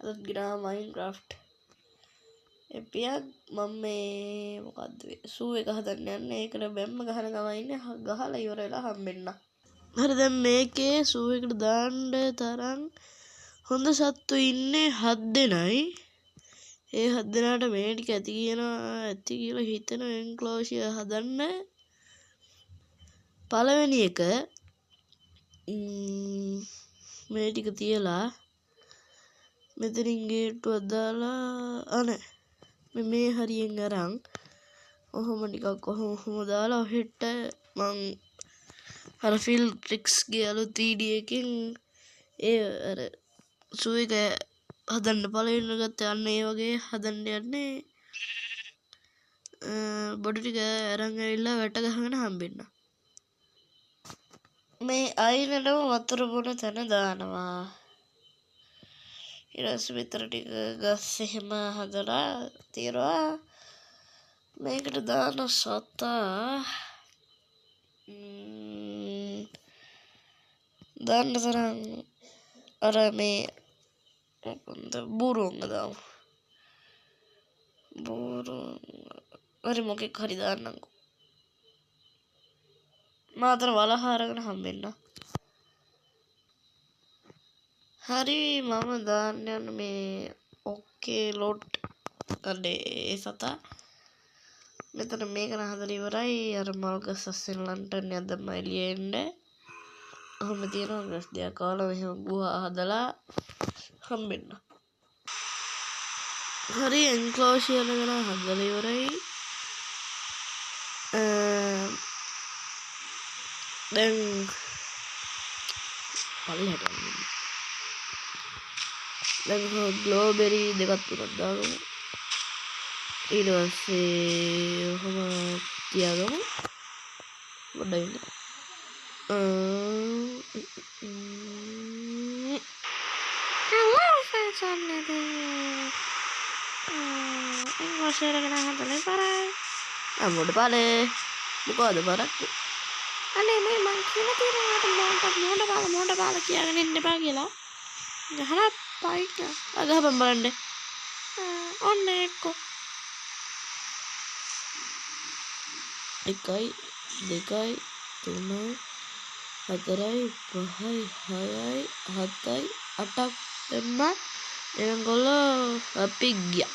අදත් ගෙනාවා මයින්ක්‍රාෆ්ට් එපියක්. මම මේ මොකද්ද සූ එක හදන්න යන්නේ. ඒකට බැම්ම ගහන ගමන් ඉන්නේ. ගහලා ඉවර වෙලා හම්බෙන්න. හරි, දැන් මේකේ සූ එකට දාන්න තරම් හොඳ සත්තු ඉන්නේ 7 දෙනයි. ඒ 7 දෙනාට මේ ටික ඇති කියනවා, ඇති කියලා හිතෙන එන්ක්ලෝෂර් හදන්න. පළවෙනි එක මේ ටික තියලා මෙතනින් ගේට්ටුවක් දාලා, අනේ මේ හරියෙන් අරන් ඔහොම ටිකක් ඔහොම ඔහොම දාලා ඔහෙට මං අර ෆිල් ට්‍රික්ස්ගේ අලුත් වීඩියෝ එකෙන් ඒ අර සූ එක හදන්න පළවෙනිම ගත්ත අන්න ඒ වගේ හදන්න යන්නේ. බඩු ටික අරන් ඇවිල්ලා වැට ගහගෙන හම්බෙන්න. මේ අයිනටම වතුර බොන තැන දානවා. ඊට පස්සේ මෙතන ටික ගස් එහෙම හදලා තියෙනවා. මේකට දාන සතා දාන්න තරම් අර මේ මොකන්ද බුරුවංග දාමු. බුරුවංග හරි මොකෙක් හරි දාන්නම්කෝ. මම අතන වලහ අරගෙන හම්බෙන්න. හරි, මම දාන්න යන මේ ඔකේ ලොට් අනේ ඒ සතා මෙතන මේක නම් හදලා ඉවරයි. අර මල් ගස් අස්සෙන් ලන්ටන් එකක් දැම්මා එළිය එන්න. ඔහොම තියෙනවා ගස් දෙකක් කාලා මෙහෙම ගුහා හදලා හම්බෙන්න. හරි, එන්ක්ලෝෂර් එක නම් හදලා ඉවරයි. දැන් පල්ලෙහාට යන්න. දැන් ග්ලෝබෙරි දෙකක් තුනක් දාගමු. ඊට පස්සේ ඔහොම තියාගමු. පොඩ්ඩක් ඉන්න. Hello friends, ඔන්න ඉතින් එන්ක්ලෝෂර් එක නම් හදලා ඉවරයි. ආ මොඩ පාලේ. මොකද පරක්කු? අනේ මේ මං කියලා තියෙනවා මට මෝඩ බාලා මෝඩ බාලා කියාගෙන ඉන්න එපා කියලා. ගහලා පයින්. ආ ගහපන් බලන්න. ඔන්න එක්කෝ. 1යි 2යි 3යි 4යි 5යි 6යි 7යි 8ක් දැම්මා. එහෙනම් ගොල්ලෝ අපි ගියා.